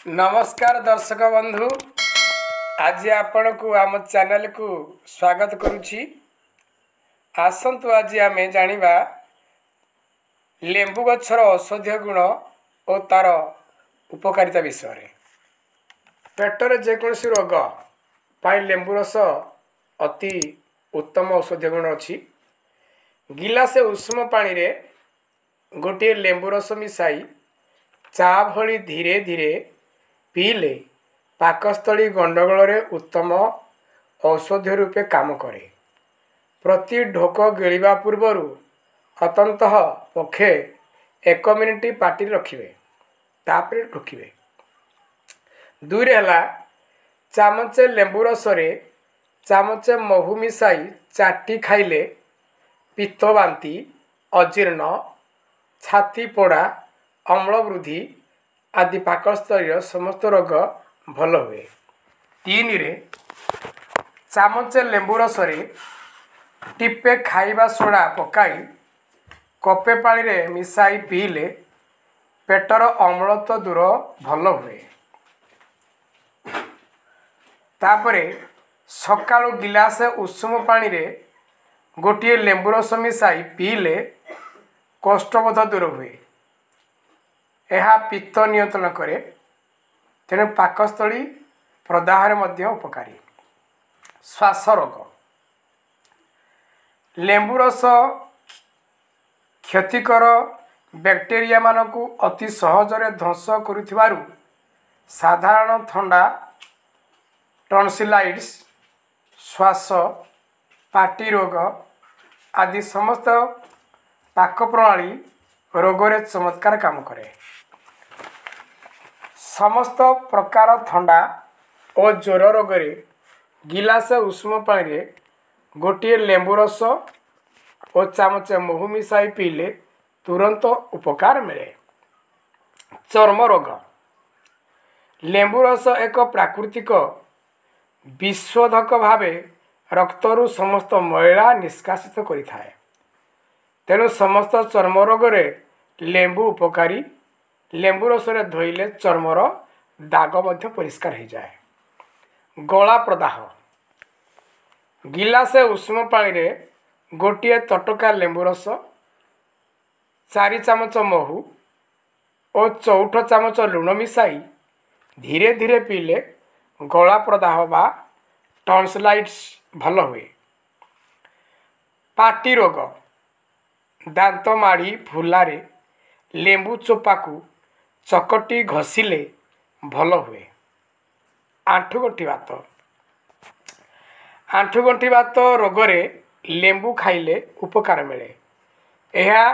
ନମସ୍କାର ଦର୍ଶକ ବନ୍ଧୁ, ଆଜି ଆପଣଙ୍କୁ ଆମ ଚ୍ୟାନେଲକୁ ସ୍ୱାଗତ କରୁଛି। ଆସନ୍ତୁ ଆଜି ଆମେ ଜାଣିବା ଲେମ୍ବୁ ଗଛର ଔଷଧୀୟ ଗୁଣ ଓ ତା'ର ଉପକାରିତା ବିଷୟରେ। ପେଟରେ ଯେକୌଣସି ରୋଗ ପାଇଁ ଲେମ୍ବୁ ରସ ଅତି ଉତ୍ତମ ଔଷଧୀୟ ଗୁଣ ଅଛି। ଗିଲାସେ ଉଷୁମ ପାଣିରେ ଗୋଟିଏ ଲେମ୍ବୁ ରସ ମିଶାଇ ଚା ଭଳି ଧୀରେ ଧୀରେ ପିଇଲେ ପାକସ୍ଥଳୀ ଗଣ୍ଡଗୋଳରେ ଉତ୍ତମ ଔଷଧୀୟ ରୂପେ କାମ କରେ। ପ୍ରତି ଢୋକ ଗିଳିବା ପୂର୍ବରୁ ଅନ୍ତତଃ ପକ୍ଷେ 1 ମିନିଟ୍ ପାଟିରେ ରଖିବେ, ତାପରେ ଢୋକିବେ। 2ରେ ହେଲା, ଚାମଚେ ଲେମ୍ବୁ ରସରେ ଚାମଚେ ମହୁ ମିଶାଇ ଚାଟି ଖାଇଲେ ପିତ୍ତ ବାନ୍ତି, ଅଜୀର୍ଣ୍ଣ, ଛାତି ପୋଡ଼ା, ଅମ୍ଳ ବୃଦ୍ଧି ଆଦି ପାକସ୍ଥଳୀର ସମସ୍ତ ରୋଗ ଭଲ ହୁଏ। 3ରେ ଚାମଚେ ଲେମ୍ବୁ ରସରେ ଟିପେ ଖାଇବା ସୋଡ଼ା ପକାଇ କପେ ପାଣିରେ ମିଶାଇ ପିଇଲେ ପେଟର ଅମ୍ଳତ୍ୱ ଦୂର ଭଲ ହୁଏ। ତାପରେ ସକାଳୁ ଗିଲାସେ ଉଷୁମ ପାଣିରେ ଗୋଟିଏ ଲେମ୍ବୁ ରସ ମିଶାଇ ପିଇଲେ କୋଷ୍ଠବୋଧ ଦୂର ହୁଏ। ଏହା ପିତ୍ତ ନିୟନ୍ତ୍ରଣ କରେ, ତେଣୁ ପାକସ୍ଥଳୀ ପ୍ରଦାହରେ ମଧ୍ୟ ଉପକାରୀ। ଶ୍ୱାସ ରୋଗ, ଲେମ୍ବୁ ରସ କ୍ଷତିକର ବ୍ୟାକ୍ଟେରିଆମାନଙ୍କୁ ଅତି ସହଜରେ ଧ୍ୱଂସ କରୁଥିବାରୁ ସାଧାରଣ ଥଣ୍ଡା, ଟନ୍ସିଲାଇଟିସ୍, ଶ୍ୱାସ, ପାଟି ରୋଗ ଆଦି ସମସ୍ତ ପାକପ୍ରଣାଳୀ ରୋଗରେ ଚମତ୍କାର କାମ କରେ। ସମସ୍ତ ପ୍ରକାର ଥଣ୍ଡା ଓ ଜ୍ୱର ରୋଗରେ ଗିଲାସେ ଉଷୁମ ପାଣିରେ ଗୋଟିଏ ଲେମ୍ବୁ ରସ ଓ ଚାମଚେ ମହୁ ମିଶାଇ ପିଇଲେ ତୁରନ୍ତ ଉପକାର ମିଳେ। ଚର୍ମ ରୋଗ, ଲେମ୍ବୁ ରସ ଏକ ପ୍ରାକୃତିକ ବିଶୋଧକ ଭାବେ ରକ୍ତରୁ ସମସ୍ତ ମଇଳା ନିଷ୍କାସିତ କରିଥାଏ। ତେଣୁ ସମସ୍ତ ଚର୍ମ ରୋଗରେ ଲେମ୍ବୁ ଉପକାରୀ। ଲେମ୍ବୁ ରସରେ ଧୋଇଲେ ଚର୍ମର ଦାଗ ମଧ୍ୟ ପରିଷ୍କାର ହୋଇଯାଏ। ଗଳା ପ୍ରଦାହ, ଗିଲାସେ ଉଷୁମ ପାଣିରେ ଗୋଟିଏ ତଟକା ଲେମ୍ବୁ ରସ, 4 ଚାମଚ ମହୁ ଓ ଚଉଠ ଚାମଚ ଲୁଣ ମିଶାଇ ଧୀରେ ଧୀରେ ପିଇଲେ ଗଳା ପ୍ରଦାହ ବା ଟନ୍ସିଲାଇଟିସ୍ ଭଲ ହୁଏ। ପାଟି ରୋଗ, ଦାନ୍ତ ମାଢ଼ି ଫୁଲାରେ ଲେମ୍ବୁ ଚୋପାକୁ ଚକଟି ଘଷିଲେ ଭଲ ହୁଏ। ଆଣ୍ଠୁଗଣ୍ଠି ବାତ, ଆଣ୍ଠୁଗଣ୍ଠି ବାତ ରୋଗରେ ଲେମ୍ବୁ ଖାଇଲେ ଉପକାର ମିଳେ। ଏହା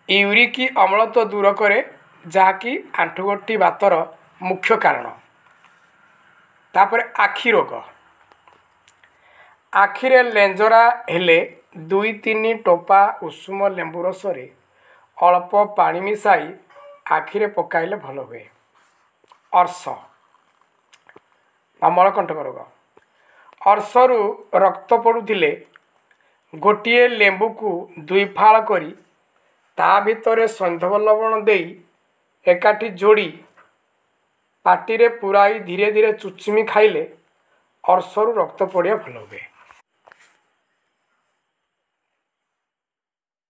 ୟୁରିକ୍ ଅମ୍ଳତ୍ୱ ଦୂର କରେ, ଯାହାକି ଆଣ୍ଠୁଗଣ୍ଠି ବାତର ମୁଖ୍ୟ କାରଣ। ତାପରେ ଆଖି ରୋଗ, ଆଖିରେ ଲେଞ୍ଜରା ହେଲେ 2-3 ଟୋପା ଉଷୁମ ଲେମ୍ବୁ ରସରେ ଅଳ୍ପ ପାଣି ମିଶାଇ ଆଖିରେ ପକାଇଲେ ଭଲ ହୁଏ। ଅର୍ଶ ବା ମଳକଣ୍ଟକ ରୋଗ, ଅର୍ଶରୁ ରକ୍ତ ପଡ଼ୁଥିଲେ ଗୋଟିଏ ଲେମ୍ବୁକୁ 2 ଫାଳ କରି ତା ଭିତରେ ସୈନ୍ଧବ ଲବଣ ଦେଇ ଏକାଠି ଯୋଡ଼ି ପାଟିରେ ପୂରାଇ ଧୀରେ ଧୀରେ ଚୁଚୁମି ଖାଇଲେ ଅର୍ଶରୁ ରକ୍ତ ପଡ଼ିବା ଭଲ ହୁଏ।